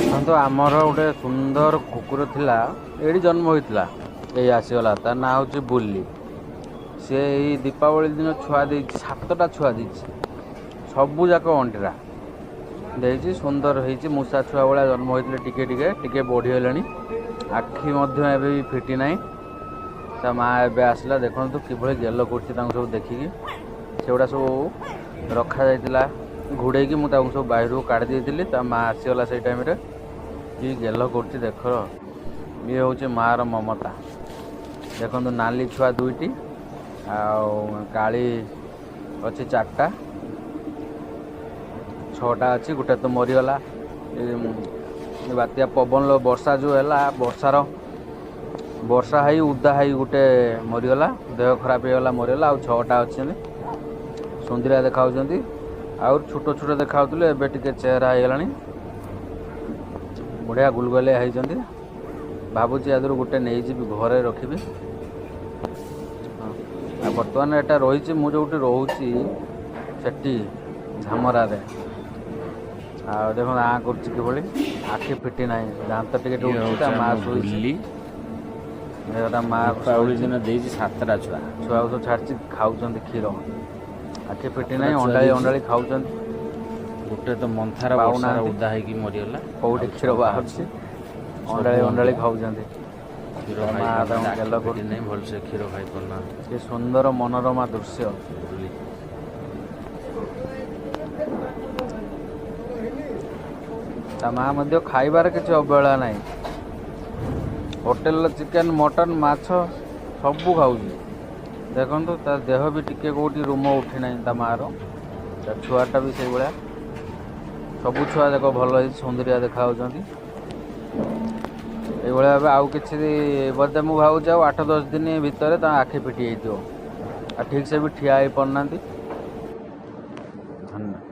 ଦେଖନ୍ତୁ, ଆମର ଗୋଟେ ସୁନ୍ଦର କୁକୁର ଥିଲା, ଏଇଠି ଜନ୍ମ ହୋଇଥିଲା, ଏଇ ଆସିଗଲା। ତା ନାଁ ହେଉଛି ବୁଲି। ସେ ଏଇ ଦୀପାବଳି ଦିନ ଛୁଆ ଦେଇଛି, 7ଟା ଛୁଆ ଦେଇଛି, ସବୁ ଯାକ ଅଣ୍ଡିରା ଦେଇଛି। ସୁନ୍ଦର ହେଇଛି, ମୂଷା ଛୁଆ ଭଳିଆ ଜନ୍ମ ହୋଇଥିଲେ। ଟିକେ ଟିକେ ଟିକେ ବଢ଼ିଗଲେଣି, ଆଖି ମଧ୍ୟ ଏବେ ବି ଫିଟି ନାହିଁ। ତା ମା ଏବେ ଆସିଲା, ଦେଖନ୍ତୁ କିଭଳି ଗେଲ କରୁଛି ତାଙ୍କୁ ସବୁ ଦେଖିକି। ସେଗୁଡ଼ା ସବୁ ରଖାଯାଇଥିଲା ଘୋଡ଼େଇକି, ମୁଁ ତାଙ୍କୁ ସବୁ ବାହାରକୁ କାଢ଼ି ଦେଇଥିଲି। ତା ମା ଆସିଗଲା ସେଇ ଟାଇମ୍ରେ। କି ଗେଲ କରୁଛି ଦେଖ। ଇଏ ହେଉଛି ମାଆର ମମତା। ଦେଖନ୍ତୁ, ନାଲି ଛୁଆ 2ଟି ଆଉ କାଳି ଅଛି 4ଟା, 6ଟା ଅଛି। ଗୋଟେ ତ ମରିଗଲା ଏ ବାତ୍ୟା ପବନର, ବର୍ଷା ଯେଉଁ ହେଲା, ବର୍ଷାର ବର୍ଷା ହେଇ ଉଦା ହେଇ ଗୋଟେ ମରିଗଲା, ଦେହ ଖରାପ ହେଇଗଲା, ମରିଗଲା। ଆଉ 6ଟା ଅଛନ୍ତି, ସୁନ୍ଦରିଆ ଦେଖାଯାଉଛନ୍ତି। ଆଉ ଛୋଟ ଛୋଟ ଦେଖାଯାଉଥିଲେ, ଏବେ ଟିକେ ଚେହେରା ହେଇଗଲାଣି, ବଢ଼ିଆ ଗୁଲଗୁଲିଆ ହେଇଛନ୍ତି। ଭାବୁଛି ୟା ଦେହରୁ ଗୋଟେ ନେଇଯିବି, ଘରେ ରଖିବି। ହଁ, ଆଉ ବର୍ତ୍ତମାନ ଏଇଟା ରହିଛି ମୁଁ ଯେଉଁଠି ରହୁଛି ସେଠି ଧାମରାରେ। ଆଉ ଦେଖନ୍ତୁ, ଆଁ କରୁଛି କିଭଳି, ଆଖି ଫିଟି ନାହିଁ, ଦାନ୍ତ ଟିକେ ଟିକେ ଇଏ ଉଠୁଛି। ତା ହେଉଛି ମା ଆମ ଶୋଇଛି। ବୁଲି। ତା ମା ଦୀପାବଳି ଶୋଇଛି। ଦିନ ଦେଇଛି 7ଟା ଛୁଆ। ଛୁଆକୁ ସବୁ ଛାଡ଼ିଛି, ଖାଉଛନ୍ତି କ୍ଷୀର। ଆଖି ଫିଟି 7ଟା ନାହିଁ, ଛୁଆ ଅଣ୍ଡାଳି ଦେଇଛି। ଅଣ୍ଡାଳି ଖାଉଛନ୍ତି। ଗୋଟେ ତ ମନ୍ଥାର ବର୍ଷାର ପାଉନାହାନ୍ତି। ଓଦା ହେଇକି ମରିଗଲା। କୋଉଠି ଆଉ କ୍ଷୀର 6ଟା ବାହାରୁଛି, ଅଛି। ସବୁ ଅଣ୍ଡାଳି ଅଣ୍ଡାଳି ଅଣ୍ଡିରା। ଖାଉଛନ୍ତି। କ୍ଷୀର ତା ଖାଇ ମା ତାଙ୍କୁ ପାରୁନାହାନ୍ତି, ଗେଲ ଆଖି ଫିଟି କରୁଛି। ନାହିଁ, ଭଲସେ କ୍ଷୀର ଖାଇ ପାରୁନାହାନ୍ତି। କି ସୁନ୍ଦର ମନୋରମା ଦୃଶ୍ୟ। ବୁଲି। ତା ମା ମଧ୍ୟ ଖାଇବାରେ କିଛି ଅବହେଳା ନାହିଁ। ହୋଟେଲର ଚିକେନ୍, ମଟନ୍, ମାଛ ସବୁ ଖାଉଛି। ଦେଖନ୍ତୁ, ତା ଦେହ ବି ଟିକେ କେଉଁଠି ରୁମ ଉଠି ନାହିଁ ତା ମାଆର। ତା ଛୁଆଟା ବି ସେଇଭଳିଆ। ସବୁ ଛୁଆ ଯାକ ଭଲ ହେଇଛି, ସୁନ୍ଦରିଆ ଦେଖାଯାଉଛନ୍ତି। ଏଇଭଳିଆ ଭାବେ ଆଉ କିଛି ବୋଧେ ମୁଁ ଭାବୁଛି ଆଉ 8-10 ଦିନ ଭିତରେ ତା ଆଖି ଫିଟି ଯାଇଥିବ। ଆଉ ଠିକ୍ ସେ ବି ଠିଆ ହେଇପାରୁନାହାନ୍ତି। ଧନ୍ୟବାଦ।